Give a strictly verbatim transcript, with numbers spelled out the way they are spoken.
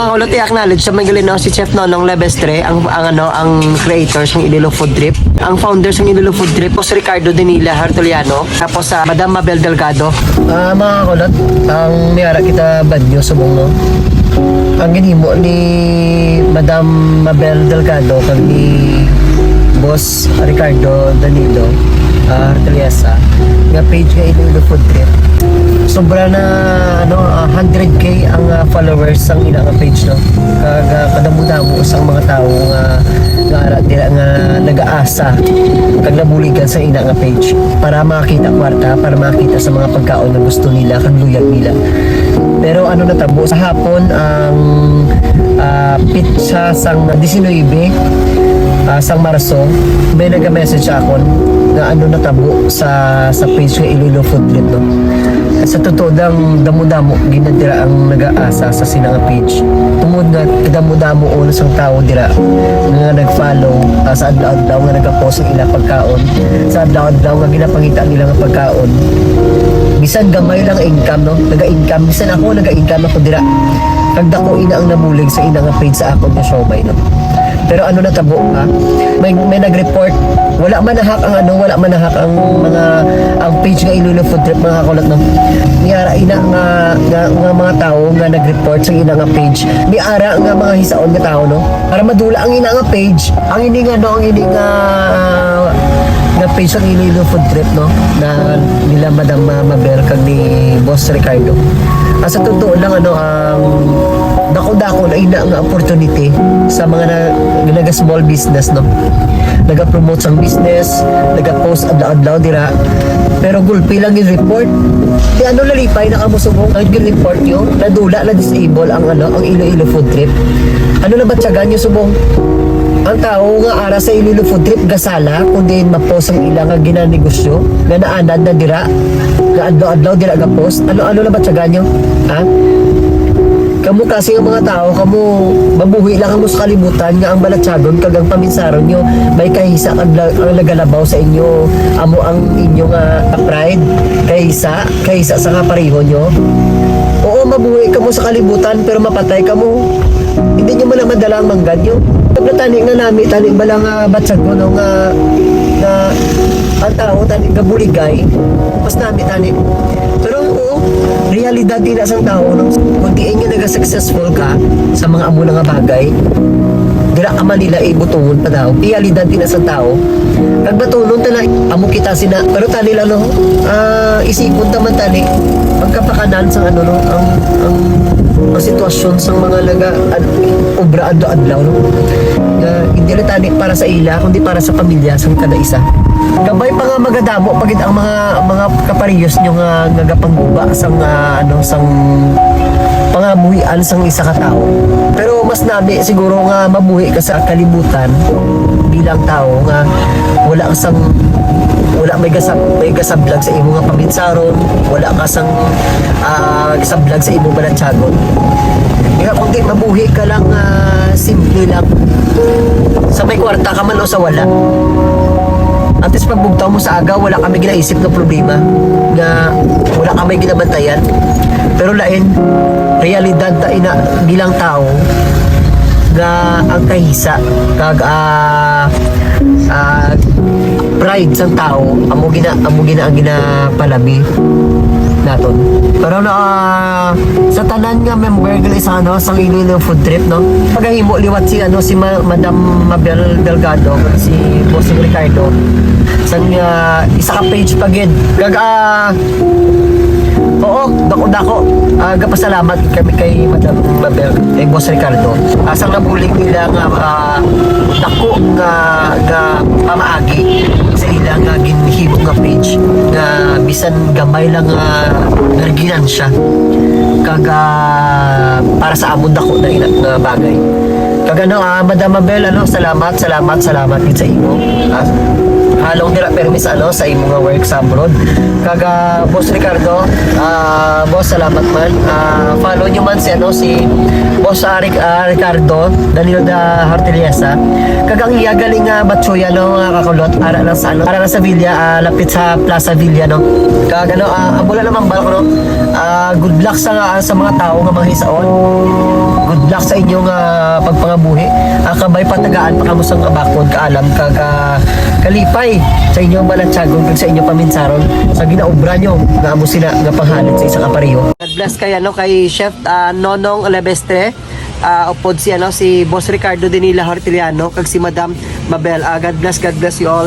Ang ulit i-acknowledge sa mga, no, si Chef Nonong Lebestre, ang, ang, ano, ang creator sang Iloilo Food Trip. Ang founder sang Iloilo Food Trip, Boss Ricardo Denila Hartoliano, tapos sa Madam Mabel Delgado. Ah, mga kulot, ang may ara kita bad news subong, no? Ang ginhimo ni Madam Mabel Delgado kag ni Boss Ricardo Danilo, ah, Arteliasa, nga page nga Iloilo Food Trip. Sobra na, ano, ah, hundred K ang, ah, followers sang ila nga page, no? Kag, ah, kadamo-damo sang mga tawo nga, nga ara dira nga nagaasa kag nabuligan sa ila nga page para makakita kwarta, para makakita sa mga pagkaon nga gusto nila kag luyag nila. Pero ano natabo sa hapon ang, ah, pitsa sang diecinuebe, ah, sang Marso, may naga-message sa akon nga ano natabo sa, sa page nga Iloilo Food Trip, no? Sa totoo lang, damo-damo gid na dira ang nagaasa sa sina nga page. Tungod nga damo-damo una sang tawo dira nga nag-follow, ah, sa adlaw-adlaw nga nagapost ang ila pagkaon, sa adlaw-adlaw nga ginapangita nila nga pagkaon. Bisan gamay lang income, no? Naga-income. Bisan ako, naga-income ako dira. Kag dako ina ang nabulig sa ina nga page sa akon nga siomay, no? Pero ano natabo, ha? May, may nag-report. Wala man na-hack ang, ano, wala man na-hack ang mga, ang page nga Iloilo Food Trip, mga kakulot, no? May ara ina nga, nga, nga mga tawo nga nag-report sa ina nga page. May ara nga mga hisaon nga tawo, no? Para madula ang ina nga page, ang ini nga, no, ang ini nga, nga page sang Iloilo Food Trip, no, na nila Madam, ah, Mabel kag ni Boss Ricardo. Ah, sa totoo lang, ano, ang dako-dako na ina nga opportunity sa mga na, naga small business, no, naga promote sang business, naga post adlaw-adlaw dira, pero gulpi lang yung report. Di ano, nalipay na kamo subong ang report nyo, nadula, na disable ang, ano, ang Iloilo Food Trip. Ano na ba tiyagan nyo subong? Ang tawo nga ara sa Iloilo Food Trip gasala kung diin ma-post ang ila nga ginanegosyo nga naanad na dira nga adlaw-adlaw dira ga-post. Ano-ano na ba tiyagan nyo? Ha? Kamo kasi nga mga tawo, kamo mabuhi lang kamo sa kalibutan nga ang balatyagon kag ang paminsaron nyo may kahisa kag la-, ang nagalabaw sa inyo amo ang inyo nga pride, kahisa, kahisa sa kapareho nyo. Oo, mabuhi kamo sa kalibutan pero mapatay kamo. Hindi nyo man lang madala ang mangga nyo. Tani nga nami, tani bala nga batyagon, no, nga, nga ang tawo tani gabuligay, mas nami tani. Pero oo, realidad ina sang tawo, no? Kung diin nga naga-successful ka sa mga amo na nga bagay, dira ka man nila ibutungon pa daw. Realidad ina sang tawo. Kag batunon ta na, amo kita sina. Pero tani lang, no? Ah, isipon ta man tani ang kapakanan sang, ano, no? Ang, ang, ang sitwasyon sang mga naga-, ad-, obra adlaw-adlaw, no? Nga hindi lang tani para sa ila, kundi para sa pamilya sang kada isa. Kabay pa nga magadamo pa gid ang mga, mga kaparehas nyo nga nagapangguba sang, ah, ano, sang pangabuhian sang isa ka tawo. Pero mas nami siguro nga mabuhi ka sa kalibutan bilang tawo nga wala ka sang, wala may gasab-, may gasablag sa imo nga paminsaron, wala ka sang, ah, gasablag sa imo balatyagon. Kaya kundi mabuhi ka lang, ah, simple lang. Sa may kwarta ka man o sa wala. At least pagbugtaw mo sa aga, wala kami ginaisip nga problema nga wala kami ginabantayan. Pero lain, realidad ta ina bilang tawo nga ang kahisa kag, ah, ah, pride sang tawo amo gina, amo gina ang ginapalami naton. Pero na, ah, sa tanan nga member gali sa, ano, sang Iloilo Food Trip, no? Pagahimo liwat si, ano, si Ma-, Madam Mabel Delgado, si Bossing Ricardo, sang, ah, isa ka page pa gid. Kag, ah, oo, dako-dako. Ah, gapasalamat kami kay Madam Mabel, kay Boss Ricardo. Ah, sang nabulig nila nga, ah, dako nga, nga pamaagi sa ila nga ginhimo nga page nga bisan gamay lang nga, nga ginansya. Kag, ah, para sa amon dako na ina nga bagay. Kag ano, ah, Madam Mabel, ano, salamat, salamat, salamat gid sa imo. Ah, halong dira permi sa, ano, sa imo nga work sa abroad. Kag, ah, Boss Ricardo, ah, boss, salamat man. Ah, follow nyo man si, ano, si Boss, ah, Ric-, ah, Ricardo Danilo da Horteliesa. Kag ang iya galing nga batchoy, ano, mga kakulot, ara lang sa, ano, ara lang sa Villa, ah, lapit sa Plaza Villa, no. Kag ano, ah, ang wala naman bal ko, no. Ah, good luck sa, sa mga tao nga mga hisaon. Good luck sa inyong ah, pagpangabuhi. Ah, kabay patagaan pa kamo sang kabakod, kaalam, kag ah, kalipay sa inyong balatyagon kag sa inyong paminsaron sa ginaobra nyo nga amo sina nga panghalad sa isa ka pareho. God bless kay ano, kay Chef ah, Nonong Lebestre. Ah, upod si ano, si Boss Ricardo Dinila Horteliano kag si Madam Mabel. Ah, God bless, God bless you all.